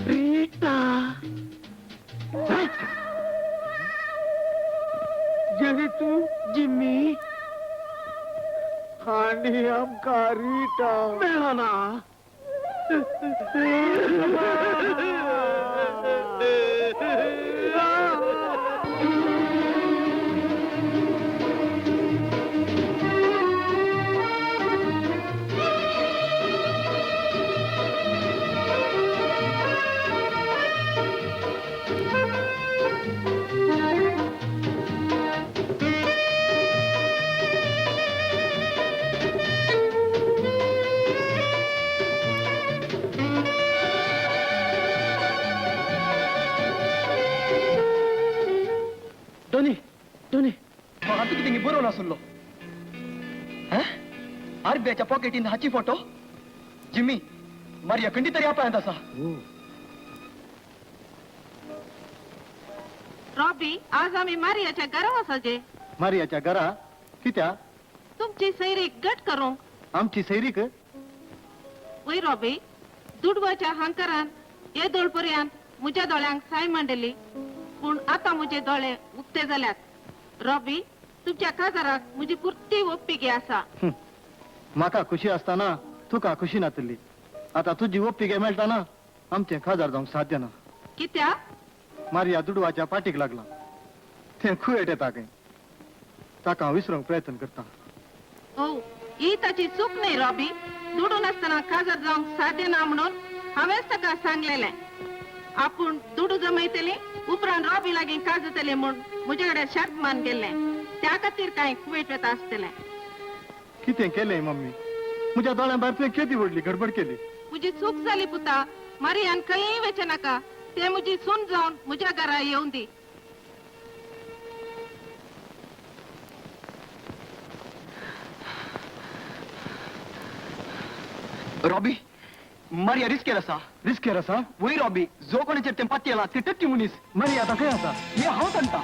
Rita. तू जिम्मी आणि आमकां रिटा मेळना. डोनी डोनी, हातूं कितें बरोवन आसलो आरबीआयच्या पॉकेटीन हाची फोटो. जिम्मी, मारिया खंडी तरी आपणांत आसा. रॉबी, आज आमी मारियाच्या घरा वचचे. मारियाच्या घरा कित्या? तुमची सैरीक गट करूंक. आमची सैरीक? वय रॉबी, दुडवाच्या हांकरान येदोळ पर्यंत म्हज्या दोळ्यांक साय मांडली, पूण आतां म्हजे दोळे उक्ते जाल्यात. रॉबी, तुमच्या काजाराक म्हजी पुरती ओप्पिकी आसा. म्हाका खुशी आसतना तुका खुशी नातली. आता तुजी ओप्पिके मेळटा ना, आमचें खाजार जावंक साध्य ना. कित्याक? मारिया दुडवाच्या पाटीक लागला. तें कुवेट येता खंय. ताका हांव विसरूंक प्रयत्न करता. हो, ही ताची चूक न्हय रॉबी. दुडू नासतना काजार जावंक साध्य ना म्हणून हांवेंच ताका सांगलेलें. आपूण दुडू जमयतली, उपरांत रॉबी लागीं काजतली म्हूण म्हजे कडेन शर्त मान गेल्लें. त्या खातीर कांय कुवेट वता आसतलें. कितें केलें मम्मी? म्हज्या दोळ्यां भायर तुवें केदी व्हडली गडबड केली. म्हजी चूक जाली पुता. मारियान खंयी वचें नाका. ते म्हजी सून जावन म्हज्या घरा येवन दी. रॉबी, मारिया रिस्केर आसा. रिस्केर आसा? वय रॉबी, जो कोणाचेर तें पातयेला ते टक्की मनीस. मारिया आतां खंय आसा? हे हांव सांगता.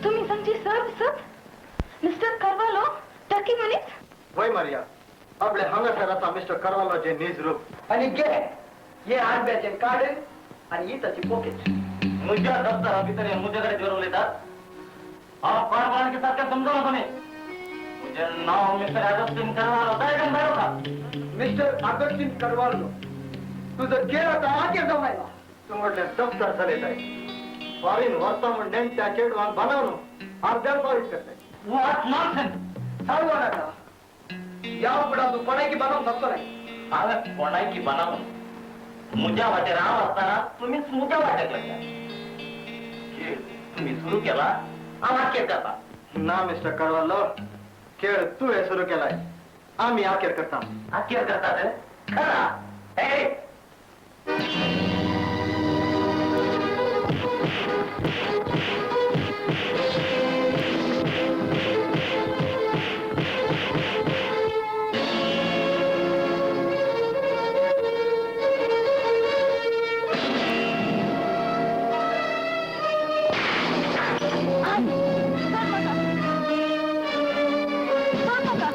तुम्ही सांगची सब सब मिस्टर कार्वालो टर्की मनीस. वय मारिया, आपले हांगासर आसा मिस्टर कार्वालोचें नीज रूप. आनी घे हे आरबीआयचें कार्ड आनी ही ताची पॉकेट. मुझ्या दफ्तरा भितर मुझे कडेन जोर उलयतात. हांव कोण कोणाक सारकें समजना तुमी. म्हजें नांव मिस्टर ऑगस्टीन कार्वालो. डायरेक्ट भायर वता. मिस्टर ऑगस्टीन कार्वालो, तुजो खेळ आतां आखेर जावन आयला. तूं व्हडलें दफ्तर चलयताय. फॉरेन व्हरता म्हूण नेणट्या चेडवांक बांदून अर्द्यार पावीस करताय. What nonsense! सांगू नाका. ह्या उपरांत तूं कोणायकी बांदूंक शकचो नाय. हांवें कोणायकी बांदून म्हज्या वाटेर हांव आसतना तुमीच म्हज्या वाटेक लागल्या. खेळ तुमी सुरू केला, हांव आखेर करता. ना मिस्टर कार्वालो, खेळ तुवें सुरू केलाय, आमी आखेर करता. आखेर करतात खरा. ए सोड म्हाका.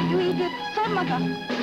You idiot, सोड म्हाका.